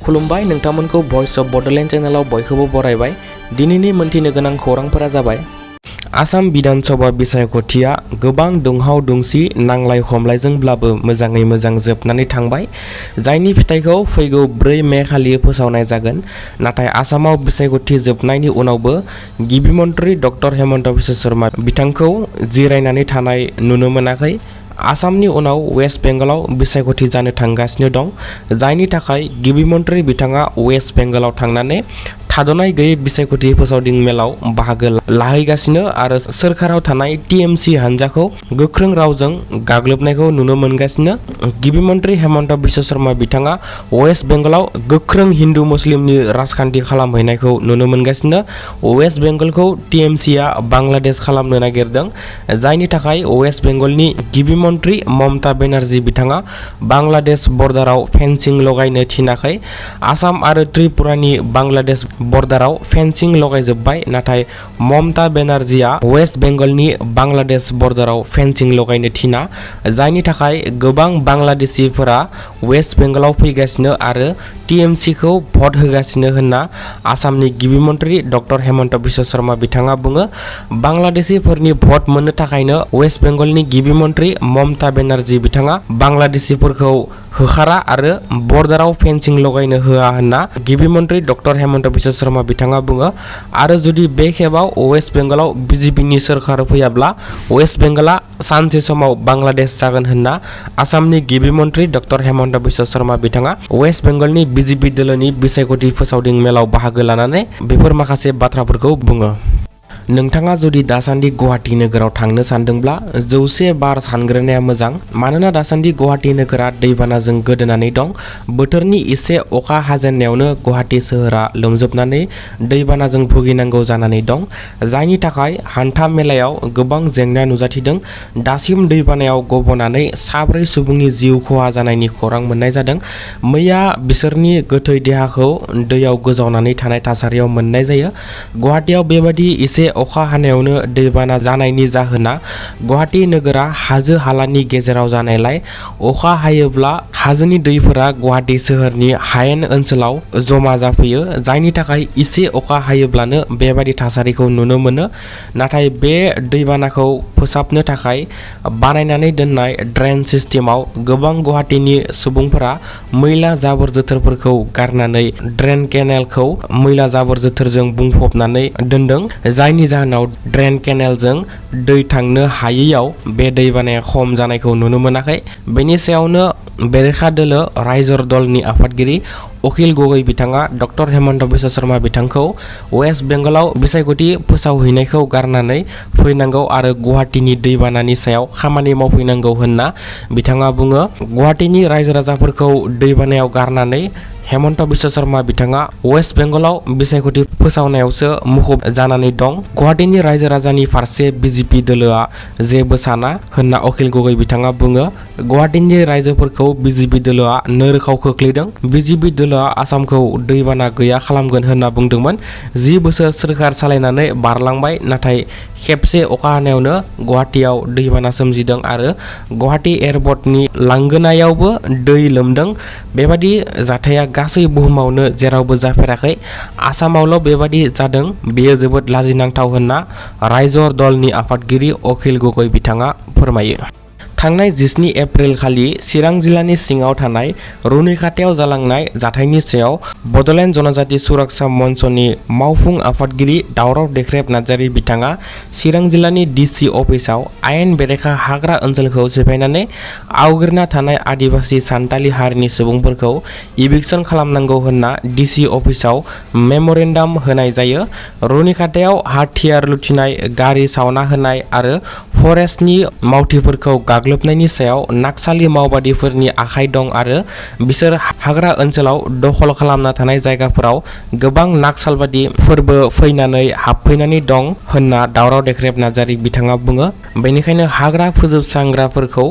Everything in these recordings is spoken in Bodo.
खुलुमबाय नोंथांमोनखौ भॉइस ऑफ बोडोलैंड चैनलाव बयखौबो बरायबाय। दिनैनि मोनथिनो गोनां खौरांफोरा जाबाय आसाम विधानसभा बिसायख'थिया गोबां दुंहाव दुंसि नांलाय खमलायजोंब्लाबो मोजाङै मोजां जोबनानै थांबाय, जायनि फिथाइखौ फैगौ 4 मे खालि फोसावनाय जागोन। नाथाय आसामाव बिसायख'थि जोबनायनि उनावबो गिबि मन्त्रि डक्टर हेमन्त बिश्व शर्मा बिथांखौ जिरायनानै थानाय नुनो मोनाखै। आसामनि उनाव वेस्ट बेंगलाव बिसायख'थि जानो थांगासिनो दं, जायनि थाखाय गिबि मन्त्रि बिथाङा वेस्ट बेंगलाव थांनानै थाद'नाय गैयै बिसायख'थि फोसावदिं मेलाव बाहागो लाहैगासिनो आरो सोरखाराव थानाय टीएमसी हान्जाखौ गोख्रों रावजों गाग्लोबनायखौ नुनो मोनगासिनो। गिबि मन्त्रि हेमन्त बिश्व शर्मा बिथाङा वेस्ट बेंगलाव गोख्रों हिन्दु मुस्लिमनि राजखान्थि खालामहैनायखौ नुनो मोनगासिनो। वेस्ट बेंगलखौ टीएमसीआ बांलादेश खालामनो नागिरदों, जायनि थाखाय वेस्ट बेंगलनि गिबि मन्त्रि ममता बेनार्जी बिथाङा बांलादेश बर्डाराव फेन्सिं लगायनो थिनाखै। आसाम आरो त्रिपुरानि बांलादेश बर्डाराव फेन्सिं लगायजोब्बाय, नाथाय ममता बेनार्जीआ वेस्ट बेंगलनि बांलादेश बर्डाराव फेन्सिं लगायनो थिना, जायनि थाखाय गोबां बांलादेशीफोरा वेस्ट बेंगलाव फैगासिनो आरो टीएमसीखौ भट होगासिनो होनना आसामनि गिबि मन्त्रि डक्टर हेमन्त बिश्व शर्मा बिथाङा बुङो। बांलादेशीफोरनि भट मोननो थाखायनो वेस्ट बेंगलनि गिबि मन्त्रि ममता बेनार्जी बिथाङा बांलादेशीफोरखौ होखारा आरो बर्डाराव फेन्सिं लगायनो होआ होनना गिबि मन्त्रि डक्टर हेमन्त बिश्व शर्मा बिथाङा बुङो। आरो जुदि बे खेबाव वेस्ट बेंगलाव बीजेपीनि सोरखार फैयाब्ला वेस्ट बेंगला सानसे समाव बांलादेश जागोन होनना आसामनि गिबि मन्त्रि डक्टर हेमन्त बिश्व शर्मा बिथाङा वेस्ट बेंगलनि बीजेपी दोलोनि बिसायख'थि फोसावदिं मेलाव बाहागो लानानै बेफोर माखासे बाथ्राफोरखौ बुङो। नोंथाङा जुदि दासान्दि गुवाहाटी नोगोराव थांनो सानदोंब्ला 100 बार सानग्रोनाया मोजां, मानोना दासान्दि गुवाहाटी नोगोरा दैबानाजों गोदोनानै दं। बोथोरनि एसे अखा हाजेननायावनो गुवाहाटी सोहोरा लोमजोबनानै दैबानाजों भुगिनांगौ जानानै दं, जायनि थाखाय हान्था मेलायाव गोबां जेंना नुजाथिदों। दासिम दैबानायाव गबनानै 4 सुबुंनि जिउ खहा जानायनि खौरां मोननाय जादों। मैया बिसोरनि गोथै देहाखौ दैयाव गोजावनानै थानाय थासारियाव मोननाय जायो। गुवाहाटीयाव बेबादि एसे अखा हानायावनो दैबाना जानायनि जाहोना गुवाहाटी नोगोरा हाजो हालानि गेजेराव जानायलाय अखा हायोब्ला हाजोनि दैफोरा गुवाहाटी सोहोरनि हायेन ओनसोलाव जमा जाफैयो, जायनि थाखाय एसे अखा हायोब्लानो बेबादि थासारिखौ नुनो मोनो। नाथाय बे दैबानाखौ फोसाबनो थाखाय बानायनानै दोननाय ड्रेन सिस्टेमाव गोबां गुवाहाटीनि सुबुंफोरा मैला जाबोर जोथोरफोरखौ गारनानै ड्रेन केनेलखौ मैला जाबोर जोथोरजों बुंफबनानै दोनदों, जायनि जाहोनाव ड्रेन केनेलजों दै थांनो हायैयाव बे दैबानाया खम जानायखौ नुनो मोनाखै। बेनि सायावनो बेरेखा दोलो रायजोर दलनि आफादगिरि अखिल गगৈ बिथाङा डक्टर हेमन्त बिश्व शर्मा बिथांखौ वेस्ट बेंगलाव बिसायख'थि फोसावहैनायखौ गारनानै फैनांगौ आरो गुवाहाटीनि दैबानानि सायाव खामानि मावफैनांगौ होनना बिथाङा बुङो। गुवाहाटीनि रायजो राजाफोरखौ दैबानायाव गारनानै हेमन्त बिश्व शर्मा बिथाङा वेस्ट बेंगलाव बिसायख'थि फोसावनायावसो मुखुब जानानै दं। गुवाहाटीनि रायजो राजानि फारसे बीजेपी दोलोआ जेबो साना होनना अखिल गगৈ बिथाङा बुङो। गुवाहाटीनि रायजोफोरखौ बीजेपी दोलोआ नोरखाव खोख्लैदों। बीजेपी दोलोआ आसामखौ दैबाना गैया खालामगोन होनना बुंदोंमोन। 10 बोसोर सोरखार सालायनानै बारलांबाय, नाथाय खेबसे अखा हानायावनो गुवाहाटीयाव दैबाना सोमजिदों आरो गुवाहाटी एयारपर्टनि लांगोनायावबो दै लोमदों। बेबादि जाथाया गासै बुहुमावनो जेरावबो जाफेराखै, आसामावल' बेबादि जादों। बेयो जोबोद लाजिनांथाव होनना रायजोर दलनि आफादगिरि अखिल गगৈ बिथाङा फोरमायो। थांनाय 17 एप्रिल खालि चिरां जिल्लानि सिङाव थानाय रुनिखातायाव जालांनाय जाथायनि सायाव बड'लेण्ड जनजाति सुरक्षा मन्चनि मावफुं आफादगिरि दावराव देख्रेब नार्जारि बिथाङा चिरां जिल्लानि डिसि अफिसाव आयेन बेरेखा हाग्रा ओनसोलखौ सिफायनानै आवग्रिना थानाय आदिबासि सान्थालि हारिनि सुबुंफोरखौ इभिक्सन खालामनांगौ होनना डिसि अफिसाव मेम'रेन्डाम होनाय जायो। रुनिखातायाव हाथियार लुथिनाय, गारि सावना होनाय आरो फरेस्टनि मावथिफोरखौ गाग्लोबनायनि सायाव नाक्सालि मावबादिफोरनि आखाइ दं आरो बिसोर हाग्रा ओनसोलाव दखल खालामना थानाय जायगाफोराव गोबां नाक्सालबादि फोरबो फैनानै हाबफैनानै दं होनना दावराव देख्रेब नार्जारि बिथाङा बुङो। बेनिखायनो हाग्रा फोजोबस्रांग्राफोरखौ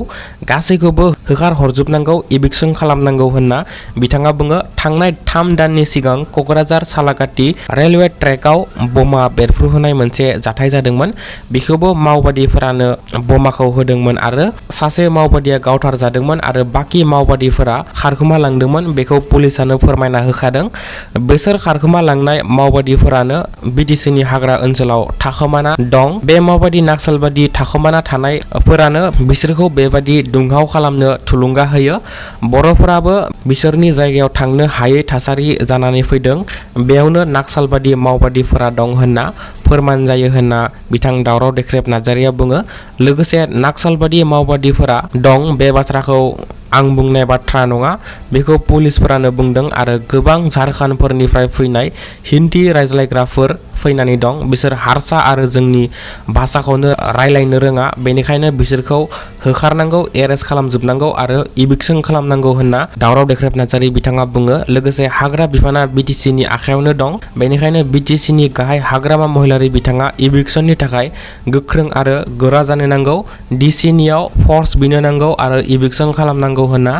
गासैखौबो होखार हरजोबनांगौ इभिक्सन खालामनांगौ होनना बिथाङा बुङो। थांनाय 3 दाननि सिगां कक्राझार सालाकाटि रेलवे ट्रेकआव बमा बेरफ्रुहोनाय मोनसे जाथाय जादोंमोन। बेखौबो मावबादिफोरानो बमाखौ होदोंमोन आरो सासे मावबादिया गावथार जादोंमोन आरो बाखि मावबादिफोरा खारखोमा लांदोंमोन। बेखौ पुलिसानो फोरमायना होखादों। बिसोर खारखोमा लांनाय मावबादिफोरानो बिटिसिनि हाग्रा ओनसोलाव थाखोमाना दं। बे मावबादि नाक्सालबादि थाखोमाना थानायफोरानो बिसोरखौ बेबादि दुंहाव खालामनो थुलुंगा होयो। बर'फोराबो बिसोरनि जायगायाव थांनो हायै थासारि जानानै फैदों। बेयावनो नाक्सालबादि मावबादिफोरा दं होनना फोरमान जायो होनना बिथां दावराव देख्रेब नार्जारिया बुङो। लोगोसे नाक्सालबादि मावबादिफोरा दं बे बाथ्राखौ आं बुंनाय बाथ्रा नङा, बेखौ पुलिसफोरानो बुंदों आरो गोबां झारखन्डफोरनिफ्राय फैनाय हिन्दी रायज्लायग्राफोर फैनानै दं। बिसोर हारसा आरो जोंनि भाषाखौनो रायलायनो रोङा। बेनिखायनो बिसोरखौ होखारनांगौ, एरेस्ट खालामजोबनांगौ आरो इभिक्सन खालामनांगौ होनना दावराव देख्रेब नार्जारि बिथाङा बुङो। लोगोसे हाग्रा बिफाना बिटिसिनि आखायावनो दं। बेनिखायनो बिटिसिनि गाहाय हाग्रामा महिलारि बिथाङा इभिक्सननि थाखाय गोख्रों आरो गोरा जानो नांगौ। डिसिनियाव फर्स बिनो नांगौ आरो इभिक्सन खालामनांगौ होनना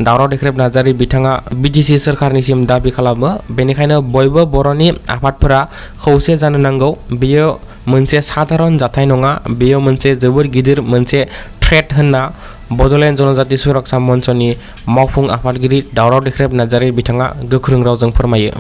दावराव देख्रेब नार्जारि बिथाङा बिटिसि सोरखारनिसिम दाबि खालामो। बेनिखायनो बयबो बर'नि आफादफोरा खौसे जानो नांगौ। बेयो मोनसे साधारन जाथाय नङा, बेयो मोनसे जोबोर गिदिर मोनसे थ्रेट होनना बड'लेण्ड जनजाति सुरक्षा मन्चनि मावफुं आफादगिरि दावराव देख्रेब नार्जारि बिथाङा गोख्रों रावजों फोरमायो।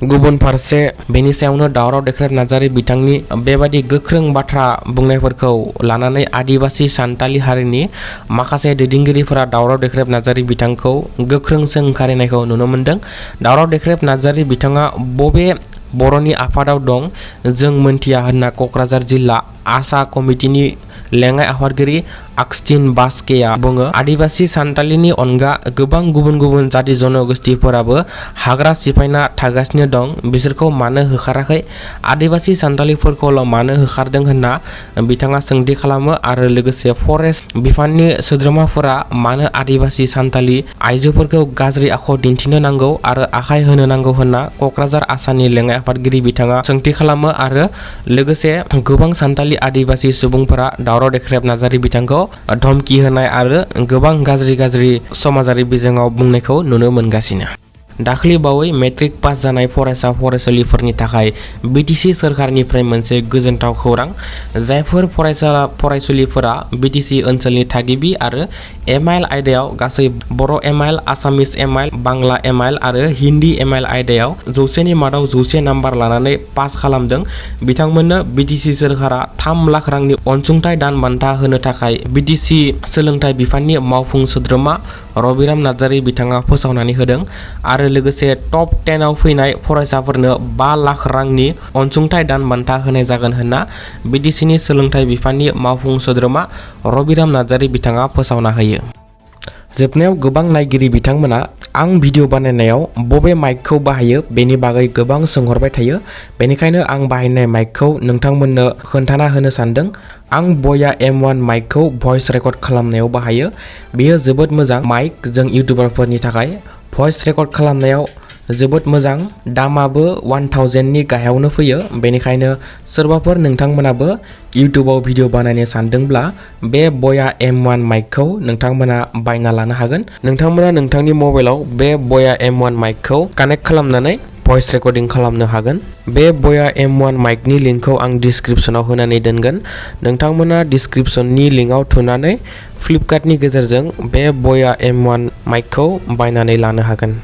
गुबुन फारसे बेनि सायावनो दावराव देख्रेब नार्जारि बिथांनि बेबादि गोख्रों बाथ्रा बुंनायफोरखौ लानानै आदिबासि सान्थालि हारिनि माखासे दैदेनगिरिफोरा दावराव देख्रेब नार्जारि बिथांखौ गोख्रों सोंखारिनायखौ नुनो मोन्दों। दावराव देख्रेब नार्जारि बिथाङा बबे बर'नि आफादाव दं जों मोनथिया होनना कक्राझार जिल्ला आसा कमिटिनि लेङाइ आफादगिरि आक्सटिन बास्केया बुङो। आदिबासि सान्थालिनि अनगा गोबां गुबुन गुबुन जाति जनगोष्ठीफोराबो हाग्रा सिफायना थागासिनो दं। बिसोरखौ मानो होखाराखै, आदिबासि सान्थालिफोरखौल' मानो होखारदों होनना बिथाङा सोंथि खालामो आरो लोगोसे फरेस्ट बिफाननि सोद्रोमाफोरा मानो आदिबासि सान्थालि आइजोफोरखौ गाज्रि आखु दिन्थिनो नांगौ आरो आखाय होनो नांगौ होनना कक्राझार आसानि लेङाइ आफादगिरि बिथाङा सोंथि खालामो आरो लोगोसे गोबां सान्थालि आदिबासि सुबुंफोरा दावराव देख्रेब नार्जारि बिथांखौ धमकी होनाय आरो गोबां गाज्रि समाजारि बिजोङाव बुंनायखौ नुनो मोनगासिनो। दाख्लि बावै मेट्रिक पास जानाय फरायसा फरायसुलिफोरनि थाखाय बिटिसि सोरखारनिफ्राय मोनसे गोजोनथाव खौरां। जायफोर फरायसुलिफोरा बिटिसि ओनसोलनि थागिबि आरो एमआइएल आयदायाव गासै बर' एमआइएल, आसामिस एमआइएल, बांला एमआइएल आरो हिन्दी एमआइएल आयदायाव 100नि मादाव 100 नाम्बार लानानै पास खालामदों, बिथांमोननो बिटिसि सोरखारा 3 लाख रांनि अनसुंथाइ दान बान्था होनो थाखाय बिटिसि सोलोंथाइ बिफाननि मावफुं सोद्रोमा रबिराम नार्जारि बिथाङा फोसावनानै होदों आरो लोगोसे टप 10आव फैनाय फरायसाफोरनो 5 लाख रांनि अनसुंथाइ दान बान्था होनाय जागोन होनना बिटिसिनि सोलोंथाइ बिफाननि मावफुं सोद्रोमा रबिराम नार्जारि बिथाङा फोसावना होयो। जोबनायाव गोबां नायगिरि बिथांमोना आं भिडिअ बानायनायाव बबे माइकखौ बाहायो बेनि बागै गोबां सोंहरबाय थायो। बेनिखायनो आं बाहायनाय माइकखौ नोंथांमोननो खोन्थाना होनो सानदों। आं बया M1 माइकखौ भइस रेकर्ड खालामनायाव बाहायो। बेयो जोबोद मोजां माइक जों इउटुबारफोरनि थाखाय भइस रेकर्ड खालामनायाव जोबोद मोजां। दामाबो 1000नि गाहायावनो फैयो। बेनिखायनो सोरबाफोर नोंथांमोनाबो इउटुबाव भिडिअ बानायनो सानदोंब्ला बे बया M1 माइकखौ नोंथांमोना बायना लानो हागोन। नोंथांमोना नोंथांनि मबाइलाव बे बया M1 माइकखौ कानेक्ट खालामनानै भइस रेकर्डिं खालामनो हागोन। बे बया M1 माइकनि लिंकखौ आं डिसक्रिप्शनाव होनानै दोनगोन। नोंथांमोना डिसक्रिप्शननि लिंकआव थुनानै फ्लिपकार्टनि गेजेरजों बे बया M1 माइकखौ बायनानै लानो हागोन।